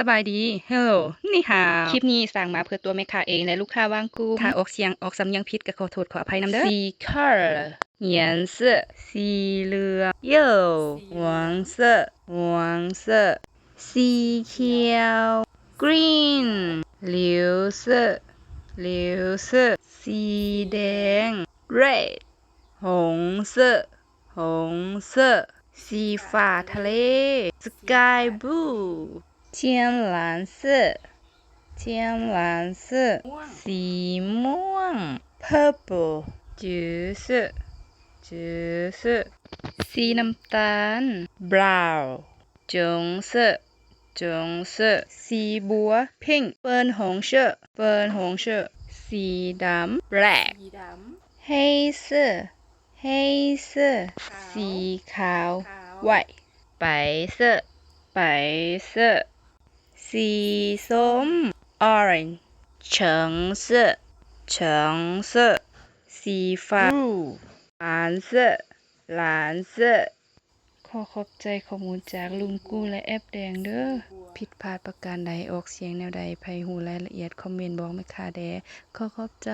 ສະບາຍດີ Hello ນີ້ຫາວ. ຄລິບນີ້ສ້າງມາເພື່ອຕົວແມ່ຄ້າເອງ ແລະ ລູກຄ້າວາງກຸ່ມ. ຖ້າອອກສຽງ ອອກສຳນຽງຜິດ ກໍຂໍໂທດຂໍອະໄພນຳເດີ. ສີ color ຫຍຽນເສື້ອ ສີເຫຼືອງ yellow ຫວງເສື້ອ ຫວງເສື້ອ ສີຂຽວ green ຫຼຽວເສື້ອ ຫຼຽວເສື້ອ ສີແດງ red ຫົງເສື້ອ ຫົງເສື້ອ ສີຟ້າທະເລ sky blue 天蓝色 天蓝色 ສີມ່ວງ purple 橘色 橘色 ສີນ້ຳຕານ brown 棕色 棕色 ສີບົວ pink 粉红色 粉红色 ສີດຳ black 黑色 黑色 ສີຂາວ white 白色 白色 ສີສົ້ມ orange 橙色 橙色 ສີຟ້າ blue 蓝色 蓝色 ຂໍຂອບໃຈຂໍ້ມູນຈາກລຸງກູ ແລະ ແອັບແດງເດີ. ຜິດພາດປະການໃດ, ອອກສຽງແນວໃດ, ໃຜຮູ້ລາຍລະອຽດ ຄອມເມັນບອກແມ່ຄ້າແດ່. ຂໍຂອບໃຈ.